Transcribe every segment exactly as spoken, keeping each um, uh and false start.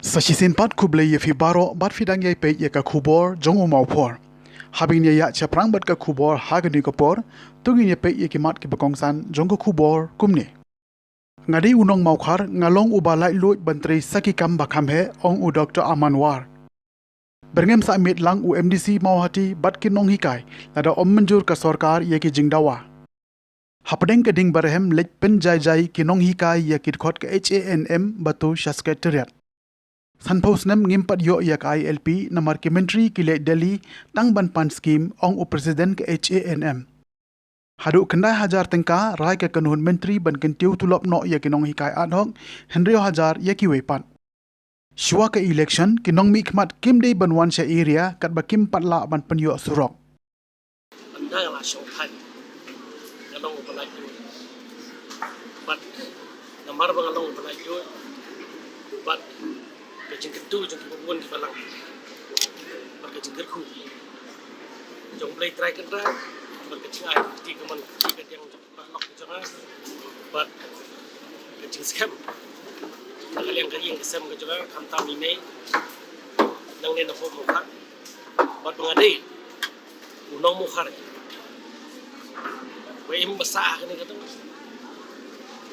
Sa shisien pat khublei ïa phi baroh bad phi dang ïai peit ïa ka khubor jong u Mawphor. Haba ngin ïa ïaid shaphrang bad ka khubor ha kane ka por, to ngin ïa peit ïa ki mat kiba kongsan jong ka khubor kumne. Nga dei u nong Mawkhar, nga long uba laitluid ban trei sa ki kam ba kham heh, ong u Doktor Aman War. Byrngem sah miet lang u M D C Mawhati bad ki nonghikai lada ym mynjur ka sorkar ïa ki jingdawa. Hapdeng ka ding ba rhem leit pynjai jai ki nonghikai ïa ki dkhot ka H A N M ba tu sha Secretariat. Sanphew snem ngim pat ïoh ïa ka I L P namar ki myntri ki leit Delhi tang ban pan skim, ong u President ka H A N M. Haduh khyndai hajar tyngka rai ka kynhun myntri ban kyntiew tulop noh ïa ki nonghikai ad hoc, hynriew hajar ïa kiwei pat. Shuwa ka election, ki nongmihkhmat kim dei ban wan sha area katba kim pat lah ban pynïoh surok. Ynda nga la shong thaiñ, nga long uba laitluid. Bad namar ba nga long uba laitluid, bad ka jingkyntu jong kiba bun kiba lang, bad ka jingkyrkhu jong U Blei Trai Kynrad, bad ka jingai ka kti ka mon ka kti ka diang jong ka paralok jong nga, bad ka jingskhem na ka liang ka ïing ka sem ka jong nga, khamtam ine nangne na Mawkhar, bad ba nga dei u nong Mawkhar. Ba im ba sah ha kane ka dong,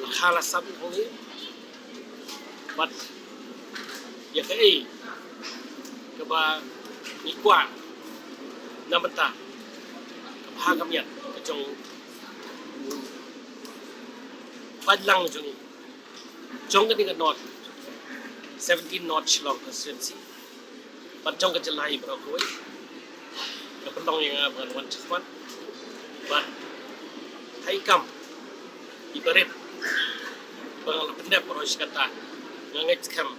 la kha la sap hangne, bad ïa kaei kaba ngi kwah na bynta ka bha ka miat ka jong u paidlang jong ngi, jong kane ka North, seventeen North Shillong Constituency, bad jong ka jylla baroh kawei. Ka pynlong ïa nga ba ngan wan shakhmat bad ha i kam i barit ba nga la pyndep baroh shi katta, nga ngeit skhem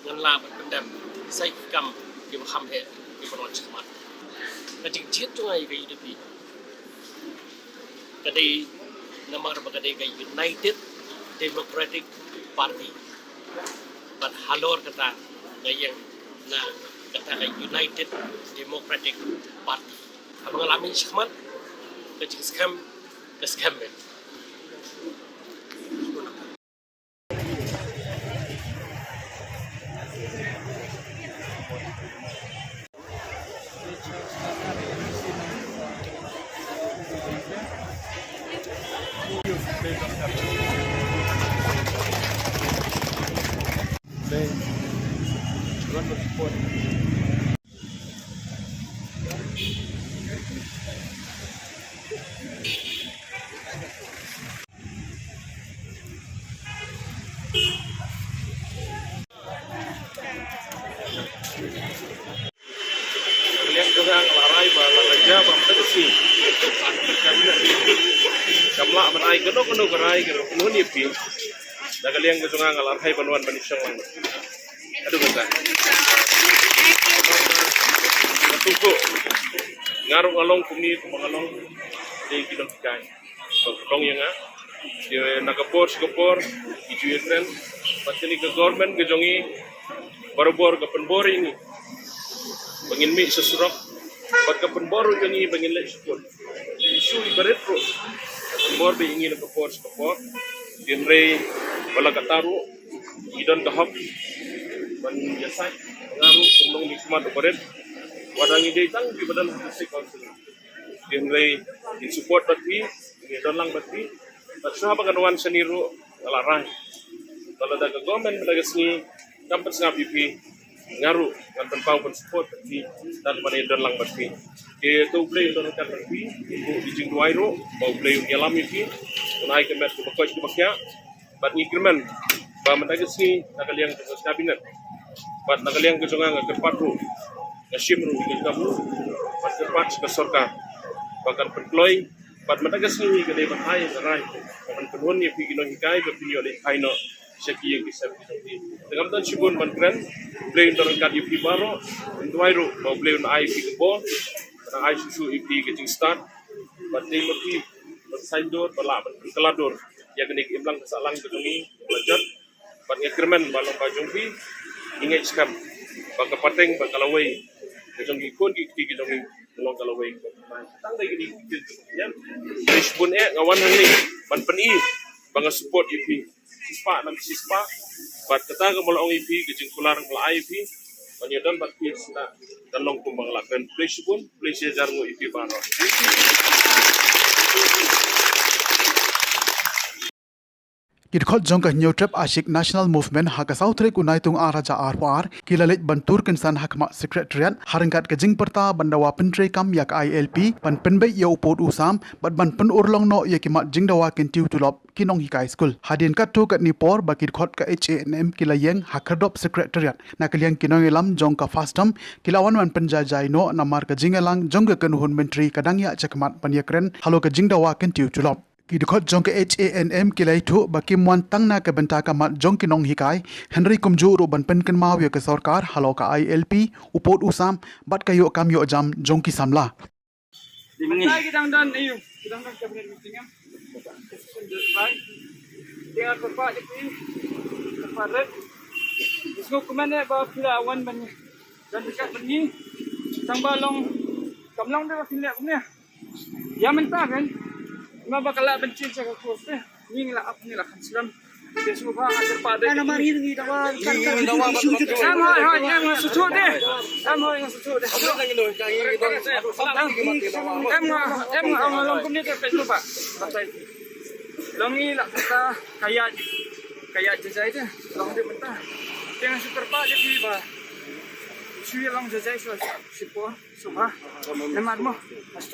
ngan lah ban pyndep sa ki kam kiba kham heh kiba nang wan shakhmat. Ka jingjied jong nga ïa ka U D P ka dei namar ba ka dei ka United Democratic Party. Bad halor kata nga ïeng na kata ka United Democratic Party. Haba nga la mih shakhmat, ka jingskhem ka skhem beit. Ka liang jong nga nga la rai ba la ka jia ba mynta ka sngi kam lah ban ai kano kano ka rai kano kano ïa phi. Da ka liang jong nga nga la rai ban wan ban ïashong lang. Aduh kata. Nga tu ko. Nga ruh nga long kumne kumba nga long. Dei ki nonghikai ba pynlong ïa nga. Ïa na ka por sha ka por ki ju ïakren bad kane ka government ka jong ngi barabor ka pynbor ïa ngi ba ngin mih sha surok bad ka pynbor ruh ïa ngi ba ngin leit sha court. Issue i barit ruh ka pynbor ba ïa ngi na ka por sha ka por. Hynrei ba la katta ruh ngi don ka hok ban ïasaid. Nga ruh kum nongmihkhmat u barit, wat la ngi dei tang kiba don ha district council. Hynrei ngin support bad phi, ngin don lang bad phi. Bad shuwa ba ngan wan shane ruh nga la rai ba lada ka government mynta ka sngi kam pynsngap ïa phi, nga ruh ngan pynpaw ban support bad phi, bad ban ïadon lang bad phi. Te to U Blei un don ryngkat bad phi, ki jingduwai ruh ba U Blei un ïalam ïa phi, un ai ka met kaba koit kaba khiah. Bad ngi kyrmen ba mynta ka sngi na ka liang ka cabinet bad na ka liang ka jong nga nga kyrpad ruh, nga shim ruh ïa ka kabu bad kyrpad sha ka sorkar ba kan pynkloi. Bad mynta ka sngi ka dei ban ai ka rai ban pynhun ïa phi ki nonghikai ba phin ïoh leit phai noh sha ki ïing ki sem ki jong phi. Te ngam don shibun ban kren. U Blei un don ryngkat ïa phi baroh. Ngi duwai ruh ba U Blei un ai ïa phi ka bor, un ai shuh shuh ïa phi ka jingstad bad dei ma phi ban saiñdur ba lah ban pynkylla dur ïa kane ka imlang ka sahlang ka jong ngi ba jot. Bad nga kyrmen ba long ba jong phi, ngi ngeit skhem ba ka pateng ba ka lawei ka jong ki khun ki kti ki jong ngi ka long ka lawei. Tang dei kine ki kti ki jong ngi. Ngi shibun eh nga wan hangne ban pyni ba nga support ïa phi. Shispah na shispah. Bad kata ka mala ong ïa phi, ka jingkular mala ai ïa phi ban ïa don bad phi sna, kan long kumba nga la kren. Khublei shibun, khublei shihajar nguh ïa phi baroh. Ki dkhot jong ka Hynñiewtrep Aashiq National Movement ha ka saw tarik u Naitung ar hajar arphew ar ki la leit ban tur kynsan ha khmat Secretariat ha ryngkat ka jingpyrta ban dawa pyntreikam ïa ka I L P, ban pynbeit ïa u pud u sam bad ban pynurlong noh ïa ki mat jingdawa kyntiew tulop ki nonghikai skul. Hadien katto katne por ba ki dkhot ka H A N M ki la ïeng ha khyrdop Secretariat, na ka liang ki nongïalam jong ka FASTOM ki la wan ban pynjaijai noh namar ka jingïalang jong ka kynhun myntri ka dang ïaid shakhmat ban ïakren halor ka jingdawa kyntiew tulop. Ki dkhot jong ka H A N M ki la ïathuh ba kim wan tang na ka bynta ka mat jong ki nonghikai, hynrei kumjuh ruh ban pynkynmaw ïa ka sorkar halor ka I L P, u pud u sam bad ka ïoh kam ïoh jam jong ki samla. Mynta ki dang don, ayu, ki dang don cabinet meeting, em. Decision dei bai. Tang kyrpad ïa phi, kyrpad rit. Sngewkmen eh ba phi la wan ban don ryngkat bad ngi. Tang ba long, kam long dei ba phin leh kumne. Ïa mynta kan, ma ba ka lah ban change ka course te. Ngi la ap, ngi la khan slem. Te sngewbha nga kyrpad de. Ana mar ngi dawa. Ngi dawa. Em hoi hoi, em nga shu shu de. Em hoi nga shu shu de. Em nga, em nga, em nga long kumne te peit ba. Long ngi la kata ka ïaid, ka ïaid jai jai te. Long de mynta. Te nga shu kyrpad de phi ba shu ïa long jai jai shu shu por. Sngewbha. Namar mo.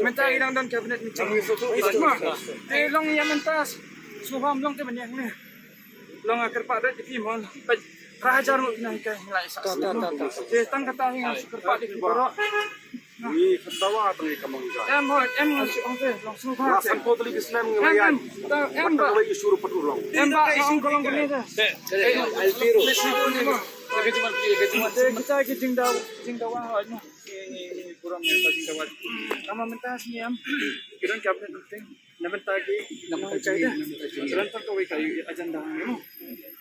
Mynta ngi dang don cabinet meeting. Mo. Te long ïa mynta. Sngewbha ym long te ban ïeng ne. Long nga kyrpad rit ïa phi mo. Peit phra hajar ngut ki nonghikai ngi la ïa sah. Ta, ta, ta, ta. Te tang kata hi nga shu kyrpad ïa phi baroh. Ngi kyndawa tang ïa ka nonghikai. Em hoi, em nga shu ong te long sngewbha. Nga san ko tali ki snem ngi la ïa. Em, em. Ta, em ba. Tang ïa shu ruh pat ruh long. Em ba, nga ong ka long kane te. Te kita ki jingdaw, jingdawa hoi mo. Ngi, ngi, ngi burom ïa ka jingdawa. Namar mynta sngewbha ki don cabinet meeting. Na bynta ki, na bynta ki, na bynta ki. Ka don tang kawei ka agenda, you know.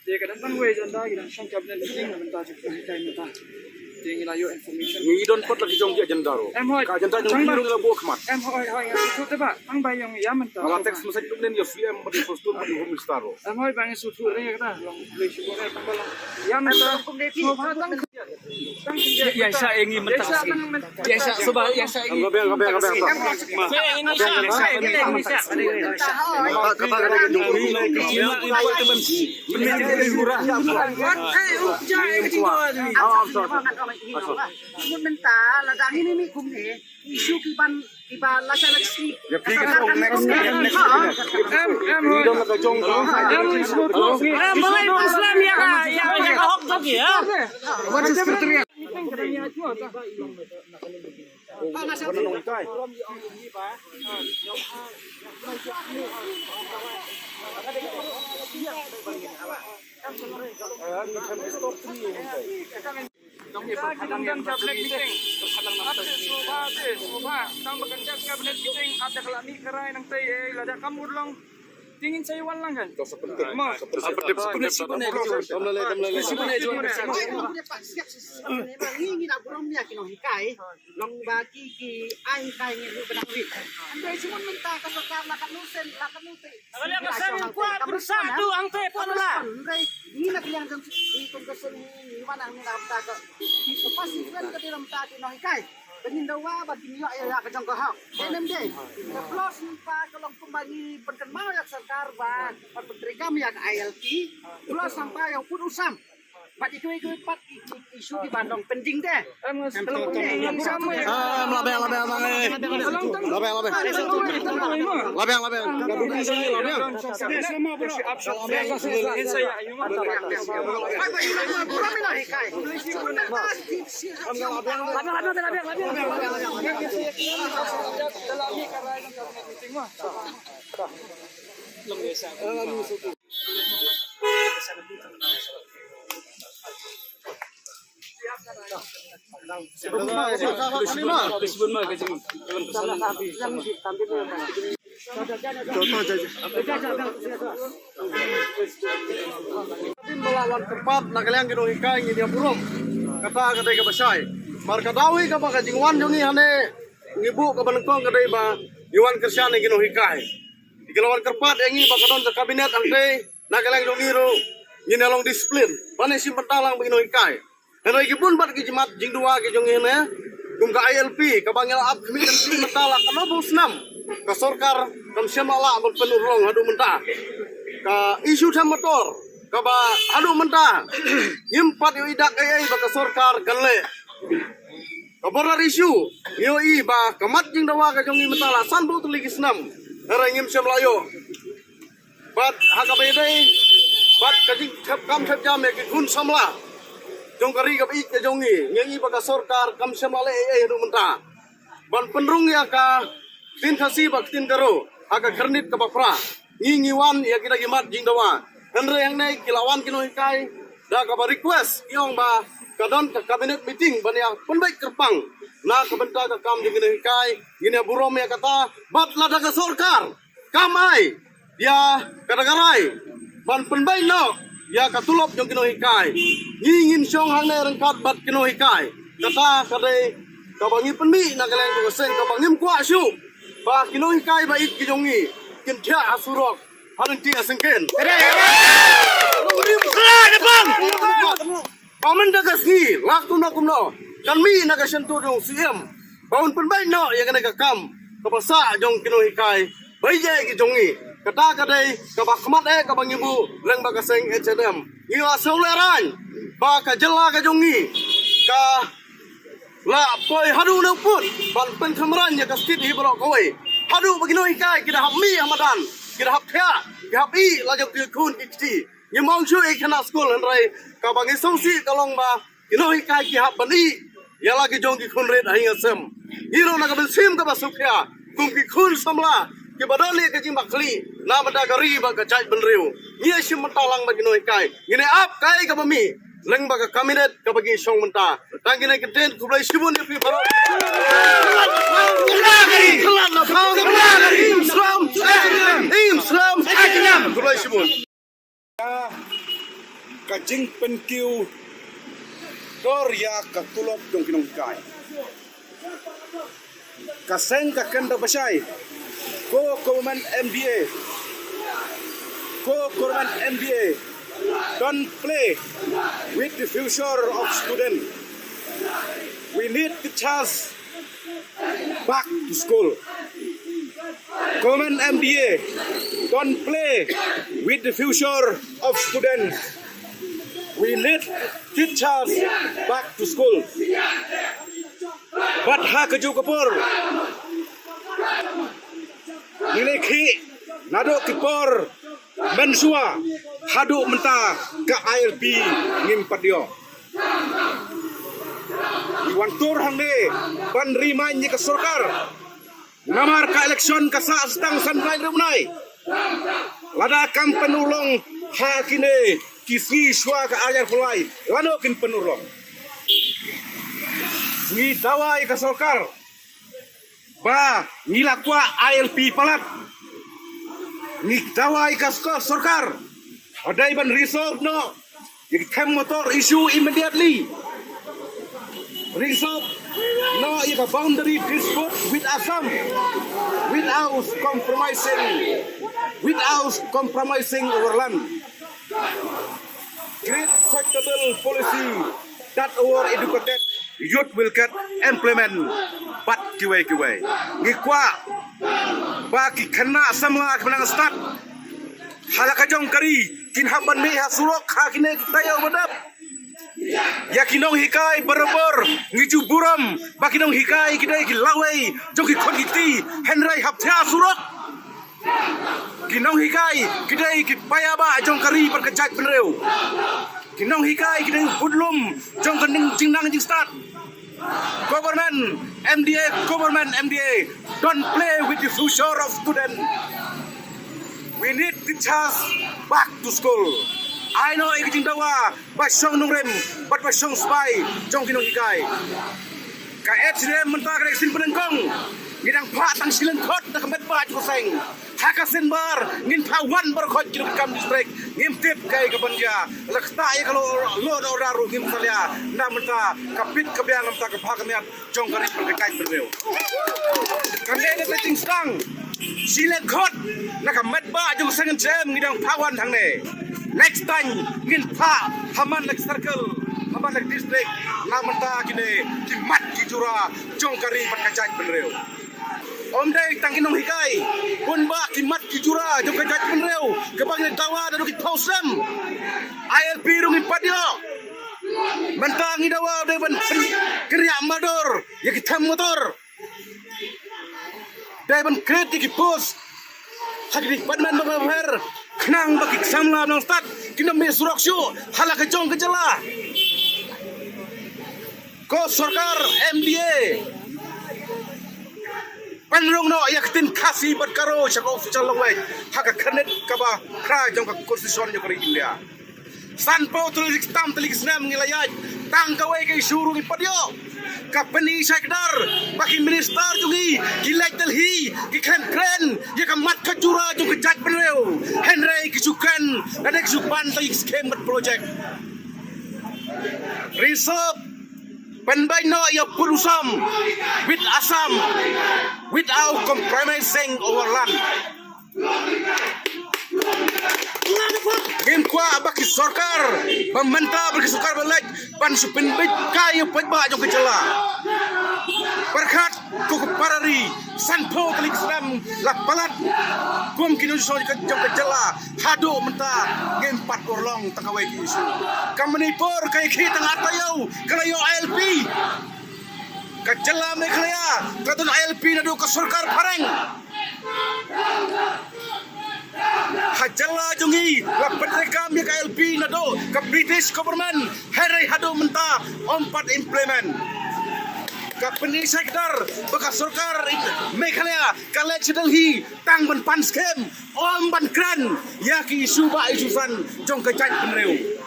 Te ka don tang wei agenda, ki don shong cabinet meeting, na bynta ki, ka agenda. Te ngi la ïoh information. Ngi don pat la ki jong ki agenda ruh. Em hoi. Ka agenda jong ngi ruh ngi la buh khmat. Em hoi, hoi, nga shu te ba, tang ba ïong ïa mynta. Nga la text message ruh nen ïa C M bad ïa First Tour bad ïa Home Minister ruh. Em hoi, ba ngi shu te ïa kata. Long, long shu te ba long. Ïa mynta. Ïa, ïa, sha, eh, ngi mynta ka sngi. Ïa, sha, suba, ïa, sha, eh, ngi. Ka beng, ka beng, ka beng. Sha, eh, ngi, sha, sha, eh, ngi, sha. Mynta lada ngi mih kumne, issue kiban, kiba lashai lashai. Em, em, em, em, Islam ïa ka, ïa ka hok jong ki, ha? Tang ba kan dep cabinet meeting, ata ka la mih ka rai nangtai, eh, lada kam urlong. Te ngin sa ïa wan lang kan? Sa pynthut. Mo. Sa pynthut, sa pynthut. Tam lei, tam lei, tam lei. Ngi ngi la burom ïa ki nonghikai. Long ba ki ki ai hikai ngi ruh ba dang rit. Hynrei shu mon mynta ka sorkar la katno sen, la katno te. Ka liang ka seng kwah pynsa tu ang te pon la. Hynrei ngi na ka liang jong ngi kum ka seng ngi wan ang ngi na mynta ka. Ka pas ngi kren ka dei mynta ki nonghikai. Ba ngin dawa ba kin ïoh ïa ka jong ka hok. Dei ne ym dei. Ka plus nangta ka long kumba ngi pynkynmaw ïa ka sorkar ba ban pyntreikam ïa ka I L P. Plus nangta ïa u pud u sam. Bad ïa kiwei kiwei pat ki, ki, ki issue kiba long pending te. Em, em, em, em, em. Ah, la beng, la beng, la beng. La beng, la beng. La beng, la beng. Ba la wan kyrpad na ka liang ki nonghikai ngin ïa burom. Kata ka dei kaba shai. Mar ka daw hi kaba ka jingwan jong ngi hangne ngi buh kaba nyngkong ka dei ba ngi wan kyrshan ïa ki nonghikai. Ki la wan kyrpad ïa ngi ba ka don ka kabinet hangtei na ka liang jong ngi ruh. Ngin ïa long discipline ban ïa shim bynta lang bad ki nonghikai. Hynrei ki bun bad ki jimat jingdawa ki jong ngi ne, kum ka I L P kaba ngi la ap khmih, kan shim bynta la katno ba u snem. Ka sorkar kam shym la lah ban pynurlong haduh mynta. Ka issue them motor kaba haduh mynta ngim pat ïohi dak ei ei ba ka sorkar kan leh. Ka border issue, ngi ïohi ba ka mat jingdawa ka jong ngi mynta la sanphew tylli ki snem, hynrei ngim shym la ïoh. Bad ha kaba ïadei bad ka jingthep kam thep jam ïa ki khun samla jong ka ri kaba ïeit ka jong ngi, ngi ïohi ba ka sorkar kam shym la leh ei ei haduh mynta ban pynrung ïa ka ktien Khasi bad ktien Garo ha ka khyrnit kaba phra. Ngi ngi wan ïa kita ki mat jingdawa, hynrei hangne ki la wan ki nonghikai da kaba request, ki ong ba ka don ka cabinet meeting ban ïa pynbeit kyrpang na ka bynta ka kam jong ki nonghikai. Ngin ïa burom ïa kata, bad lada ka sorkar kam ai ïa kata ka rai ban pynbeit noh ïa ka tulop jong ki nonghikai, ngi ngin shong hangne ryngkat bad ki nonghikai. Kata ka dei kaba ngi pynmih na ka liang jong ka seng, kaba ngim kwah shuh ba ki nonghikai ba ïeit ki jong ngi kin thiah ha surok ha lynti ha syngkien. Ba mynta ka sngi la kumno kumno kan mih na ka shyntur jong u C M ba un pynbeit noh ïa kane ka kam kaba sah jong ki nonghikai ba ïeit ki jong ngi. Kata ka dei kaba khmat eh kaba ngi buh lyngba ka seng H A D M. Ngi la sngewlehrain ba ka jylla ka jong ngi ka la poi haduh na u pud ban pynkhamran ïa ka state hi baroh kawei, haduh ba ki nonghikai ki da hap mih ha madan, ki da hap thiah, ki hap ïeh la jong ki khun ki kti. Ngim ong shuh ïa ki khynnah skul, hynrei kaba ngi sngewsih ka long ba ki nonghikai ki hap ban ïeh ïa la ki jong ki khun rit ha ïing ha sem. Ngi ruh na ka mynsiem kaba sngewkhia kum ki khun samla kiba don ïa ka jingbakhlieh na bynta ka ri bad ka jaitbynriew, ngi ïa shim bynta lang bad ki nonghikai. Ngin ïa ap kaei kaba mih lyngba ka cabinet kaba ngi shong mynta. Tang kine ki ktien, khublei shibun ïa phi baroh. Khublei shibun. Ka jingpynkiew dor ïa ka tulop jong ki nonghikai. Ka seng ka Kendra Bashai, ko government M D A, ko government M D A, don't play with the future of student. We need the chance back to school. Government M D A, don't play with the future of students. We need teachers back to school. Bad ha kajuh ka por, ngi la khih naduh ki por mynshuwa haduh mynta ka I L P ngim pat ïoh. Ngi wan tur hangne ban remind ïa ka sorkar. Namar ka election ka sah tang san bnai ruh bnai. Lada kam pynurlong ha kine ki sngi shuwa ka ar hajar arphew lai, lano kin pynurlong? Ngi dawa ïa ka sorkar ba ngi la kwah I L P palat. Ngi dawa ïa ka sorkar ba dei ban resolve noh ïa ka them motor issue immediately. Resolve noh ïa ka boundary dispute with Assam without compromising, without compromising our land. Create suitable policy that our educated youth will get employment. Bad kiwei kiwei, ngi kwah ba ki khynnah samla kiba nang stad ha la ka jong ka ri kin hap ban mih ha surok ha kine ki taïew ba dep. Ïa ki nonghikai barabor ngi ju burom ba ki nonghikai ki dei ki lawei jong ki khun ki kti, hynrei hap thiah ha surok. Ki nonghikai ki dei ki paidbah jong ka ri bad ka jaitbynriew. Ki nonghikai ki dei budlum jong ka jingnang jingstad. Government M D A, government M D A, don't play with the future of student. We need teachers back to school. Ai noh ïa ka jingdawa ba shong nongrim bad ba shong spah jong ki nonghikai. Ka H A D M mynta ka dei ka sien pynengkong. Ngi dang phah tang shilliang khot na ka met ba jong ka seng. Ha ka sien bar ngin phah wan baroh khoit ki nongkam district. Ngim tip kaei kaban jia. La ktah ïa ka law, law and order ruh ngim salia. Na mynta ka pit ka biang, na mynta ka bha ka miat jong ka ri bad ka jaitbynriew. Kane ka dei ka jingsdang shilliang khot na ka met ba jong ka seng H A D M ngi dang phah wan hangne. Next time ngin phah ha man la ki circle, ha man la ki district, na mynta kine ki mat ki jura jong ka ri bad ka jaitbynriew. Ym dei tang ki nonghikai, bun bah ki mat ki jura jong ka jaitbynriew kaba ngi dawa naduh ki phew snem. I L P ruh ngi pat ïoh. Mynta ngi dawa dei ban pyn-, kynriah mardor ïa ki them motor. Dei ban create ïa ki post ha ki department bapher, khnang ba ki samla nongstad kin ym mih surok shuh ha la ka jong ka jylla. Ko sorkar M D A, pynrung noh ïa ka ktien Khasi bad Garo sha ka official language ha ka khyrnit kaba khraw jong ka Constitution jong ka ri India. Sanphew tylli ki tam tylli ki snem ngi la ïaid, tang kawei ka issue ruh ngi pat ïoh. Ka pyni shai kdar ba ki minister jong ngi ki leit Delhi, ki khlem kren ïa ka mat ka jura jong ka jaitbynriew. Hynrei ki shu kren lane ki shu ban tang ïa ki skim bad project. Reserve, pynbeit noh ïa u pud u sam with Assam without compromising our land. Ngim kwah ba ki sorkar ba mynta bad ki sorkar ba leit ban shu pynbeit kai ïa u paidbah jong ka jylla. Pyrkhat ko ka para ri, sanphew tylli ki snem la palat kum ki nongshong jong ka jylla, haduh mynta ngim pat urlong tang kawei ka issue. Ka Manipur ka ïakhih tang ar taïew ka la ïoh I L P. Ka jylla Meghalaya ka don I L P naduh ka sorkar phareng. Ha jylla jong ngi la pyntreikam ïa ka I L P naduh ka British government, hynrei haduh mynta ym pat implement. Ka pyni shai kdar ba ka sorkar Meghalaya ka leit sha Delhi tang ban pan skim, ym ban kren ïa ki issue bah issue san jong ka jaitbynriew.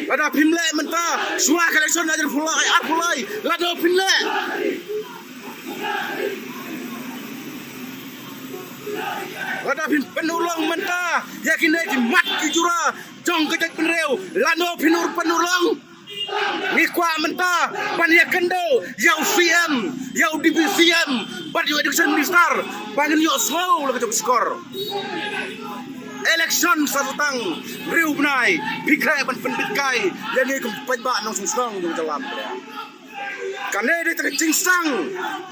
Lada phim leh mynta, shuwa ka election arphew lai, arphew lai, lada phim leh. Lada phim pynurlong mynta ïa kine ki mat ki jura jong ka jaitbynriew, lada phim ur pynurlong. Ngi kwah mynta ban ïakynduh ïa u C M, ïa u Deputy C M bad ïa u Education Minister ba ngin ïohsngew la ka jong ka shkor. Election sa sdang hynriew bnai, phi khreh ban pynbeit kai ïa ngi kum paidbah nongshong shnong jong ka jylla. Kane dei tang ka jingsdang.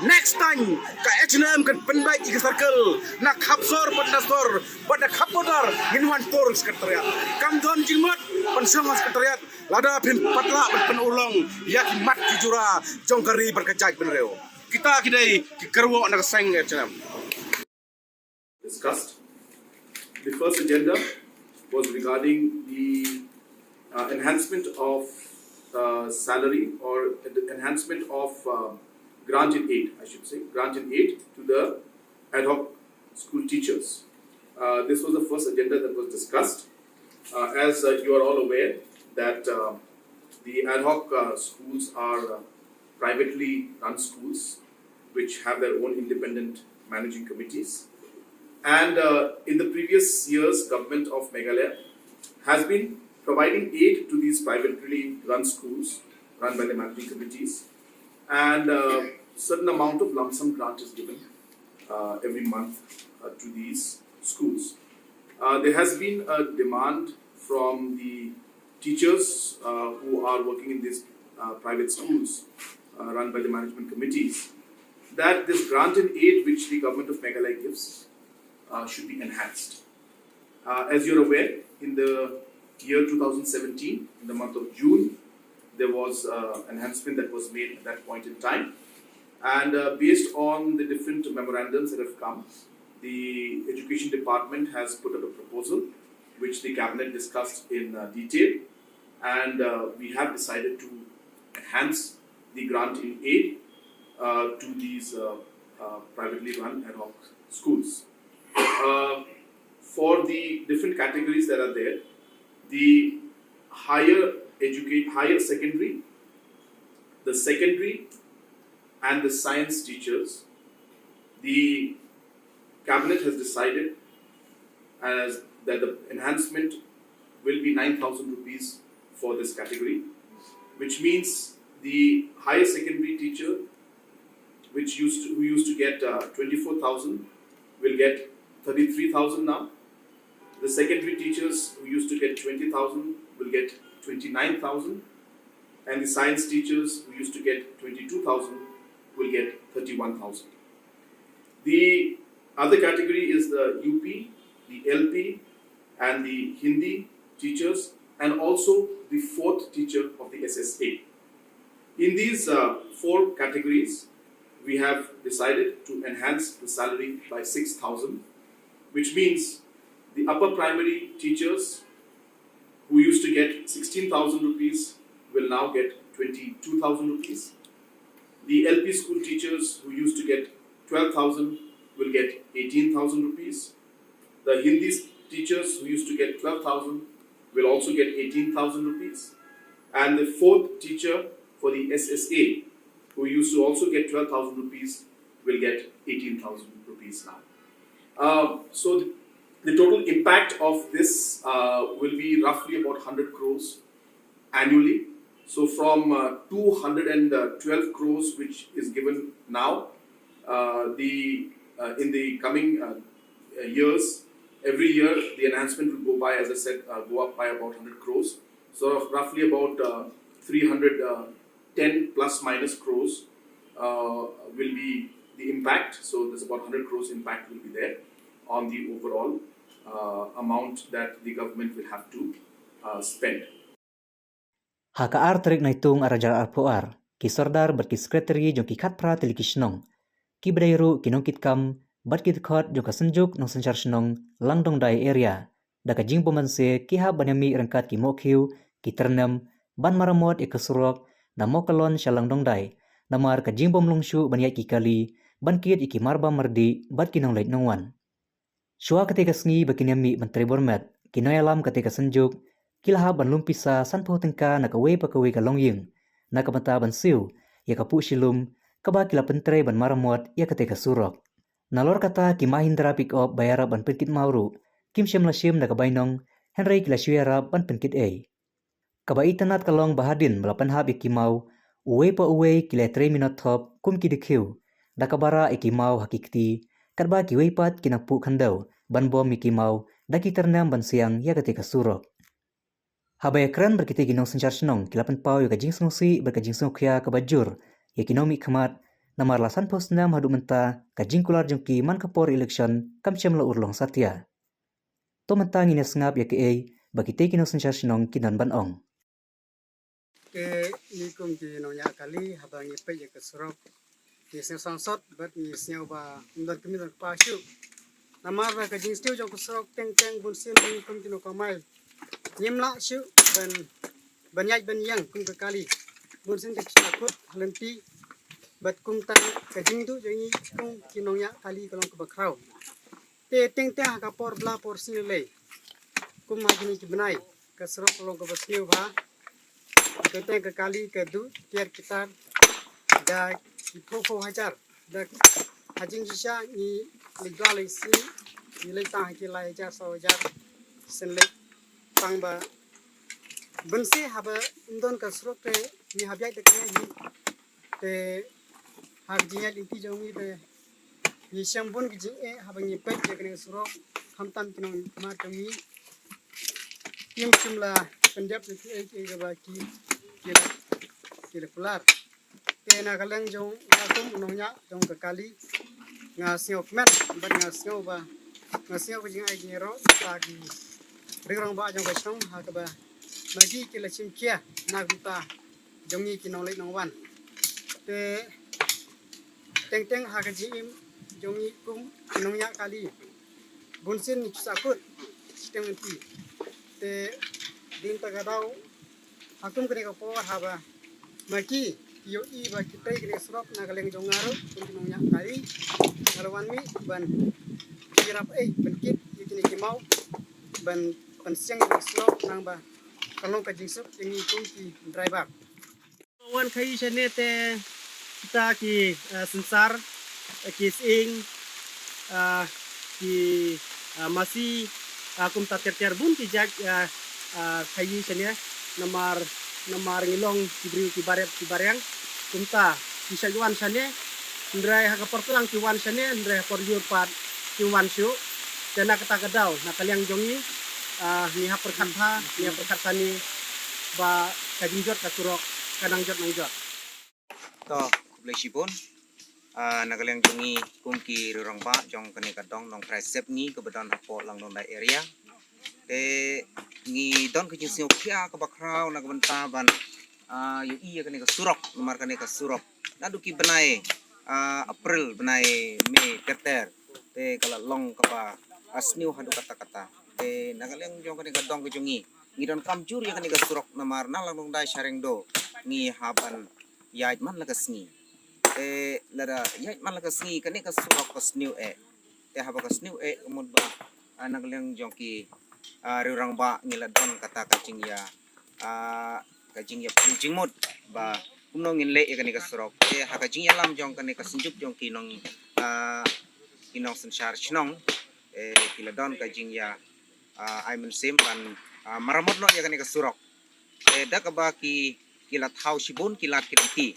Next time ka H N M kan pynbeit ïa ka circle na khap sor bad na sor bad na khap border, ngin wan tur secretariat. Kam don jingmut ban shong ha secretariat lada phim pat lah ban pynurlong ïa ki mat ki jura jong ka ri bad ka jaitbynriew. Kita ki dei ki kyrwoh na ka seng H N M. Discussed. The first agenda was regarding the uh, enhancement of uh, salary or the enhancement of uh, grant in aid, I should say, grant in aid to the ad hoc school teachers. Uh, this was the first agenda that was discussed. Uh, as uh, you are all aware that uh, the ad hoc uh, schools are uh, privately run schools which have their own independent managing committees. And uh, in the previous years, government of Meghalaya has been providing aid to these privately run schools run by the managing committees, and uh, certain amount of lump sum grant is given uh, every month uh, to these schools. Uh, there has been a demand from the teachers uh, who are working in these uh, private schools uh, run by the management committees that this grant and aid which the government of Meghalaya gives uh, should be enhanced. Uh, as you're aware, in the year two thousand seventeen, in the month of June, there was uh, enhancement that was made at that point in time. And uh, based on the different memorandums that have come, the education department has put up a proposal which the cabinet discussed in uh, detail, and uh, we have decided to enhance the grant in aid uh, to these uh, uh, privately run ad hoc schools. Uh, for the different categories that are there, the higher educate, higher secondary, the secondary, and the science teachers, the cabinet has decided as that the enhancement will be nine thousand rupees for this category, which means the higher secondary teacher, which used to, who used to get uh, twenty-four thousand, will get thirty-three thousand now. The secondary teachers who used to get twenty thousand will get twenty-nine thousand, and the science teachers who used to get twenty-two thousand will get thirty-one thousand. The other category is the U P, the L P, and the Hindi teachers, and also the fourth teacher of the S S A. In these uh, four categories, we have decided to enhance the salary by six thousand, which means the upper primary teachers who used to get sixteen thousand rupees will now get twenty-two thousand rupees. The L P school teachers who used to get twelve thousand will get eighteen thousand rupees. The Hindi teachers who used to get twelve thousand will also get eighteen thousand rupees. And the fourth teacher for the S S A, who used to also get twelve thousand rupees, will get eighteen thousand rupees now. Uh, so the, the total impact of this uh, will be roughly about one hundred crores annually. So from uh, two hundred twelve crores, which is given now, uh, the uh, in the coming uh, uh, years, every year the enhancement will go by, as I said, uh, go up by about one hundred crores. So roughly about uh, three hundred uh, ten plus minus crores uh, will be the impact. So there's about one hundred crores impact will be there on the overall uh, amount that the government will have to uh, spend. Ha ka ar tarik Naitung ar hajar arphew ar, ki sordar bad ki sekretari jong ki khatphra tylli ki shnong, ki bynta ruh ki nongkitkam bad ki dkhot jong ka Synjuk Nongsynshar Shnong Langdongdai area, da ka jingbym banse ki hap ban ïamih ryngkat ki mohkhiew, ki tyrnem, ban maramot ïa ka surok na Mokalon sha Langdongdai, namar ka jingbym long shuh ban ïaid ki kali ban kit ïa ki marbam mardih bad ki nongleit nongwan. Shuwa katei ka sngi ba kin ïamih ban trei bor met, ki nongïalam katei ka Synjuk ki la hap ban lum pisa sanphew tyngka na kawei pa kawei ka longïing na ka bynta ban siew ïa ka puh shilum kaba ki la pyntrei ban maramot ïa katei ka surok. Nalor kata, ki Mahindra pickup ba ïarap ban pynkit maw ruh kim shym la shim da ka bainong, hynrei ki la shu ïarap ban pynkit ei. Kaba itynnad ka long ba hadien ba la pynhap ïa ki maw, uwei pa uwei ki la trei minot thop kum ki dkhiew, da kaba rah ïa ki maw ha ki kti, katba kiwei pat ki nang puh khyndew ban bom ïa ki maw da ki tyrnem ban siang ïa katei ka surok. Haba ïakren bad kitei ki nongsynshar shnong, ki la pynpaw ïa ka jingsngewsih bad ka jingsngewkhia kaba jur ïa ki nongmihkhmat, namar la sanphew snem haduh mynta ka jingkular jong ki man ka por election kam shym la urlong satia. To mynta ngin ïa sngap ïa kaei ba kitei ki nongsynshar shnong ki don ban ong. Te ngi kum ki nongñiah kali, haba ngi peit ïa ka surok, ngi sngew sangsot bad ngi sngew ba ym don kmie don kpa shuh. Namar ba ka jingsniew jong ka surok teng teng bunsien ngi kum ki nongkamai ngim lah shuh ban ban ïaid ban ïeng kum ka kali. Bunsien ka jingakut ha lynti bad kumta ka jingduh jong ngi kum ki nongñiah kali ka long kaba khraw. Te teng teng ha ka por bla por sngi lei, kum ha kine ki bnai, ka surok ka long kaba sniew bha. Teng teng ka kali ka duh kiar kitar da ki phew phew hajar. Da ha jingshisha ngi leit dwar leit sien, ngi leit tang ha ki lai hajar saw hajar sien leit. Tang ba bunsien haba ym don ka surok te ngi hap ïaid da kane hi. Te ha ka jingïaid lynti jong ngi te ngi shem bun ki jingeh haba ngi peit ïa kane ka surok, khamtam ki nongmihkhmat jong ngi kim shym la pyndep ïa kiei kiei kaba ki ki la ki la kular. Te na ka liang jong nga kum u nongñiah jong ka kali, nga sngewkmen bad nga sngew ba nga sngew ka jingai jingïaroh ïa ki ri rangbah jong ka shnong ha kaba ma ki ki la shim khia na ka bynta jong ngi ki nongleit nongwan. Te teng teng ha ka jingim jong ngi kum ki nongñiah kali, bunsien ngi shu sahkut shiteng lynti. Te dei na kata ka daw ha kum kane ka por haba ma ki ki ïohi ba ki trei kane ka surok, na ka liang jong nga ruh kum ki nongñiah kali nga la wan mih ban ïarap ei ban kit ïa kine ki maw ban pynsiang ïa kane ka surok, nang ba kan long ka jingsuk ïa ngi kum ki driver. Wan khaïi shane te kita ki, eh, synsar, eh, ki sying, eh, ki, eh, masi, eh, kumta ter ter bun ki jait, eh, eh, khaïi shane, namar namar ngi long ki briew ki barep ki bariang. Kumta ki shait wan shane, hynrei ha ka por tlang ki wan shane, hynrei ha por lyiur pat kim wan shuh. Te na kata ka daw, na ka liang jong ngi, ah, ngi hap pyrkhat bha, ngi hap pyrkhat sani ba ka jingjot ka surok ka nang jot nang jot. To, khublei shibun. Ah, na ka liang jong ngi kum ki riew rangbah jong kane ka dong Nongtrai Sepngi kaba don hapoh Langdongdai area. Te ngi don ka jingsngewkhia kaba khraw na ka bynta ban, ah, ïohi ïa kane ka surok, namar kane ka surok naduh ki bnai, ah, April, bnai May ter ter te ka la long kaba, ah, sniew haduh katta katta. Te na ka liang jong kane ka dong ka jong ngi, ngi donkam jur ïa kane ka surok namar na Langdongdai sha Rengdo ngi hap ban ïaid man la ka sngi. Te lada ïaid man la ka sngi kane ka surok ka sniew eh. Te haba ka sniew eh ka mut ba, ah, na ka liang jong ki, ah, riew rangbah ngi la don kata ka jingïa, ah, ka jingïapyrshang jingmut ba kumno ngin leh ïa kane ka surok. Te ha ka jingïalam jong kane ka synjuk jong ki nong, ah, ki nongsynshar shnong, eh, ki la don ka jingïa, ah, ai mynsiem ban, ah, maramot noh ïa kane ka surok. Te da kaba ki, ki la thaw shibun ki lad ki lynti.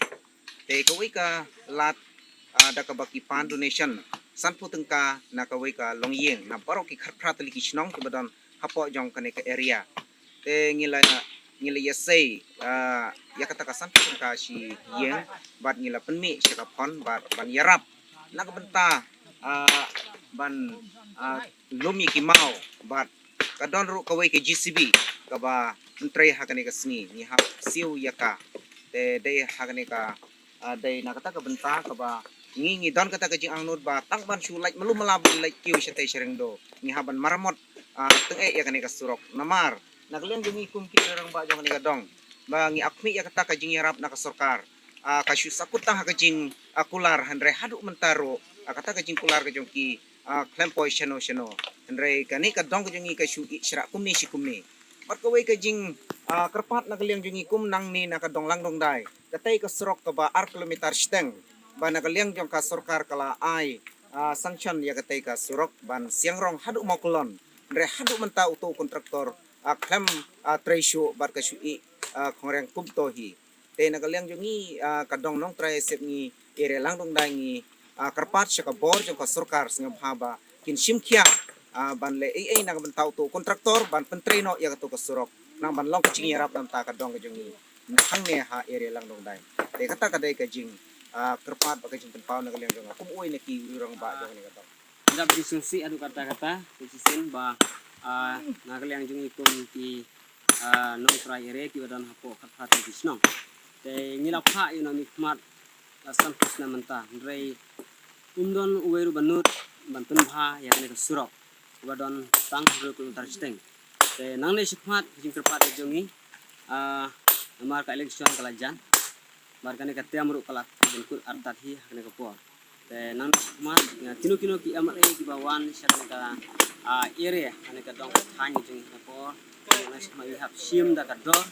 Te kawei ka lad, ah, da kaba ki pan donation sanphew tyngka na kawei ka longïing na baroh ki khatphra tylli ki shnong kiba don hapoh jong kane ka area. Te ngi la, ngi la ïasei, ah, ïa kata ka sanphew tyngka shi ïing bad ngi la pynmih sha ka phon bad ban ïarap na ka bynta, ah, ban, ah, lum ïa ki maw bad ka don ruh kawei ka J C B kaba pyntrei ha kane ka sngi, ngi hap siew ïa ka. Te dei ha kane ka, ah, dei na kata ka bynta kaba ngi, ngi don kata ka jingangnud ba tang ban shu lait malu mala ban lait kiew shatei sha Rengdo, ngi hap ban maramot, ah, tyngeh ïa kane ka surok. Namar na ka liang jong ngi kum ki rangbah jong kane ka dong ba ngi ap khmih ïa kata ka jingïarap na ka sorkar. Ah, ka shu sahkut tang ha ka jing, ah, kular, hynrei haduh mynta ruh, ah, kata ka jingkular ka jong ki, ah, khlem poi shano shano. Hynrei kane ka dong ka jong ngi ka shu ïeh shrah kumne shi kumne. Bad kawei ka jing, ah, kyrpad na ka liang jong ngi kum nangne na ka dong Langdongdai, katei ka surok kaba ar kilometer shiteng, ba na ka liang jong ka sorkar ka la ai, ah, sanction ïa katei ka surok ban siang rong haduh Mawkyllon. Hynrei haduh mynta uto u kontraktor, ah, khlem, ah, trei shuh bad ka shu ïeh, ah, khongriang kumto hi. Te na ka liang jong ngi, ah, ka dong Nongtrai Sepngi area Langdongdai ngi, ah, kyrpad sha ka bor jong ka sorkar sngewbha ba kin shim khia, ah, ban leh ei ei na ka bynta uto u kontraktor ban pyntrei noh ïa kato ka surok, nang ban long ka jingïarap na ka bynta ka dong ka jong ngi na hangne ha area Langdongdai. Te kata ka dei ka jing, ah, kyrpad bad ka jingpynpaw na ka liang jong nga kum uwei na ki riew rangbah jong kane ka dong. Dap jingsngewsih haduh katta katta, ka shisien ba, ah, na ka liang jong ngi kum ki, ah, Nongtrai area kiba don hapoh khatphra tylli ki shnong. Te ngi la phah ïa u nongmihkhmat la sanphew snem mynta, hynrei um don uwei ruh ba nud ban pynbha ïa kane ka surok kaba don tang hynriew kilometer shiteng. Te nangne shakhmat ka jingkyrpad ka jong ngi, ah, namar ka election ka la jan bad kane ka term ruh ka la dang kut artat hi ha kane ka por. Te nangne shakhmat, ah, kino kino ki M L A kiba wan sha kane ka, ah, area, kane ka dong ka thaiñ ka jong ngi ha kane ka por. Nangne shakhmat ngi hap shim da ka dor,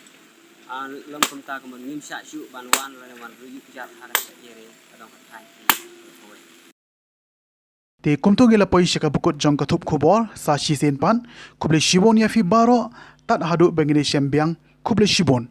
ah, lym kumta ka mut ngim shah shuh ban wan lane wan riew jar ha kane ka area ka dong ka thaiñ. Te kumto ngi la poi sha kaba kut jong ka thup khubor sa shisien pat. Khublei shibun ïa phi baroh, tad haduh ba ngin ïashem biang. Khublei shibun.